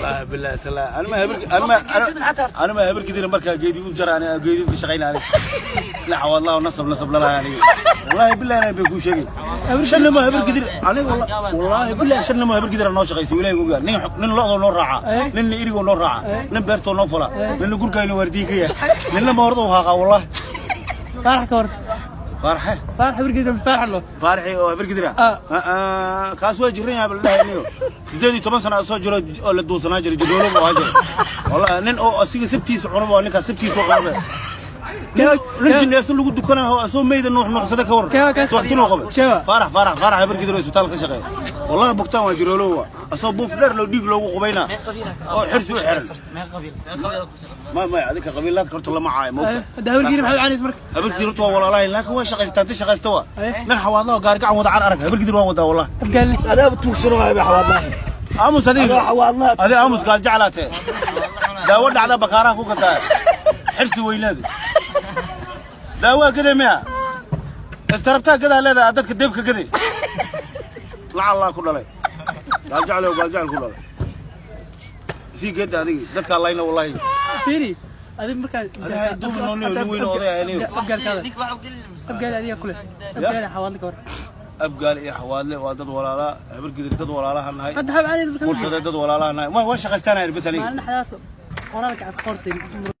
Wallaahi billahi taala, anima habar anima anima habar gidina markaa geedi u jara, aniga geedi ka shaqaynaa. Aniga la xawaadlaa nasab nasab lalahay aniga. Wallaahi billahi anaa bay kuu sheegay, shan nimo habar gidir aniga. Wallaahi billahi, shan nimo habar gidir noo shaqaysa. Ilaahay ogaa, nin lo'doo noo raaca, ninna irigoo noo raaca, nin beertoo noo fala, ninna gurgayna waardiye ka yahay, ninna moordoo haaqaa, wallahi. Faarax ka war? Faaraxe? Faarax habar gidir, faarax lo. Faaraxi oo habar gidira? Ah. Kaas waa jiran yahay baldhahay. 18 sano soo jiro oo la duusanaa jiray, jadoolo buu ahaa jiray. Wallahi nin oo asiga sabtiisa cunaba waa ninkaas, sabtiisa cunaba. Nin jinaaso lagu dukanayo oo asoo meyda nuux nuuxsada ka war. Kaas- Soxtinoo qaba. Shewa. Faarax, Faarax, Faarax habar gidir oo isbitaal ka shaqeeya. Wallahi bugtaan waa jiroolo, waa asoo buuf dheer loo dhiig loogu qubaynaa oo xirsi u xiran. Ma adinka qabiilaadka horta lama caayo, moogta. Hadda habar gidir maxaa u caanaysa marka? Habar gidir horta waa walaalahay, laakiin waa shaqaystaan, ti shaqaysta waa. Eh. Nin xawaadlaha oo gaari gacan wada car arag, habar gidir waan wadaa, wallahi. Abgaalne? Adaaba tuugsano waay xawaadlaha. Aamus adiga. Adoo xawaadlaha. Adiga aamus, gaal jeclaatee, daawo dhacda bakaaraha ku gataa, xirsi weynaada daawaa gade miya, istarabtaa gadaa leedahay, dadka deebka gade lacallaa ku dhalay, gaal jecel oo gaal jecel ku dhalay sii geeda adigi dadkaa layna, wallahi. Fiiri, adiga markaa Adiga hay duub noo niyo, nin weyn oo oday ah niyo. Abgaalkaada, abgaal adiga kule, abgaal xawaadle ka war? Abgaal iyo xawaadle waa dad walaalaa, habar gidir dad walaalaha nahay. Hadda xab caanaysa marka? Mursade dad walaalaha nahay, waa shaqaystaanaya bas aniga. Maalin dhexdaas qoraalka aad qortay.